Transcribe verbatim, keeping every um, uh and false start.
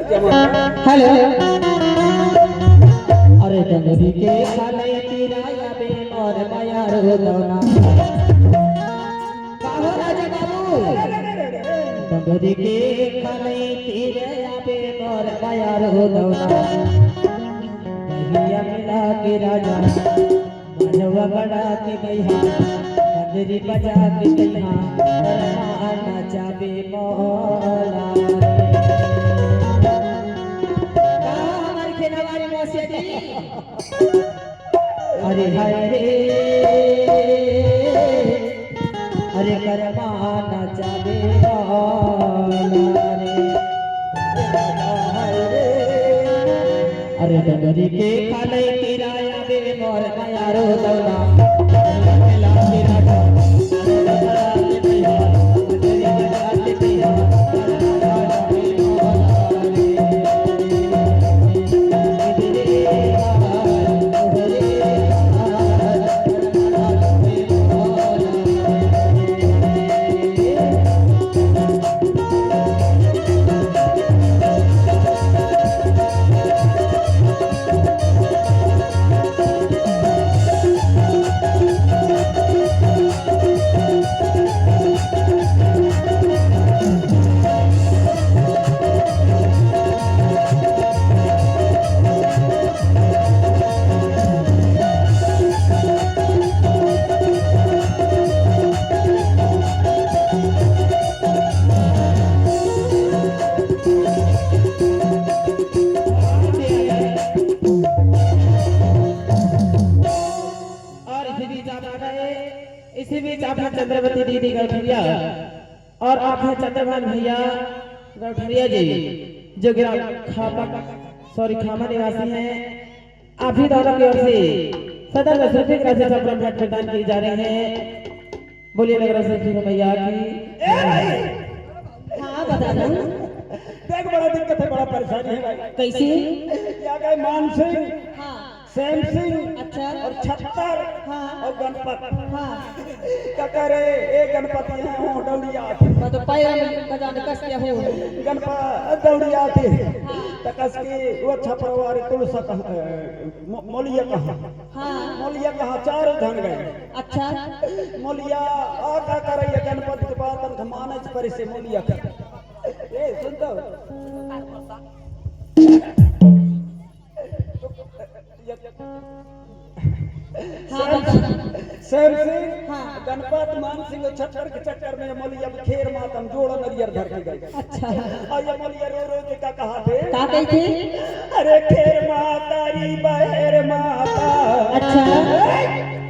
Hello. अरे dungaree के खाले तिराया बे मोर मया रो दौना। का हो राजा बाबू? डंगरी के खाले तिराया बे मोर मया रो दौना। बहिया मिला के राजा। बाजवा बड़ा के गइहा, बंदरी बजा के गइहा, करमा नचाबे मोला। का हमार खेलवारी मौसिया जी? अरे हाय रे, अरे करमा नचाबे मोला रे। अरे डंगरी के खाले तिराया बे मोर मया रो दौना। और इसी बीच आप आ गए, इसी बीच आप हैं चंद्रवती दीदी गौठरिया और आप हैं चंद्रभान भैया गौठरिया जी, जो ग्राम खापा, सॉरी, खामा निवासी हैं। आप ही दोनों की ओर से सदा दस रुपये की राशि का प्रदान की जा रही है। बोलिए नगर से फिर मैया की। ए भाई, हाँ, बता दो। देख, बड़ा दिक्कत है, बड़ा परेशानी है भाई। कैसे? क्या कहे, मान सिंह, हाँ। सैम सिंह, अच्छा। और छत्तर, हाँ। और गणपत। हाँ। का करे, ए गणपत यहाँ हो डौड़िया। मैं तो पैर में खजाने कस के हूँ। गणपत डौड़िया थे। हाँ। त कस के वो छपरवार तुलसा कहाँ, ए, मो-, मोलिया कहाँ? हाँ। मोलिया कहाँ? चारों धन गए। अच्छा। मोलिया आ का करे, ये गणपत के बात हम माने च परे से मोलिया कर। ए, सुन तो। हाँ, सैम, बता। सैम सिंह, हाँ। गणपत मान सिंह छत्तर के चक्कर में ये मोलिया खेर मातम जोड़ो नरियर धर के गए। अच्छा। और ये मोलिया रो रो के का कहा थे? का कही थे? अरे खेर माता री बहेर माता। अच्छा।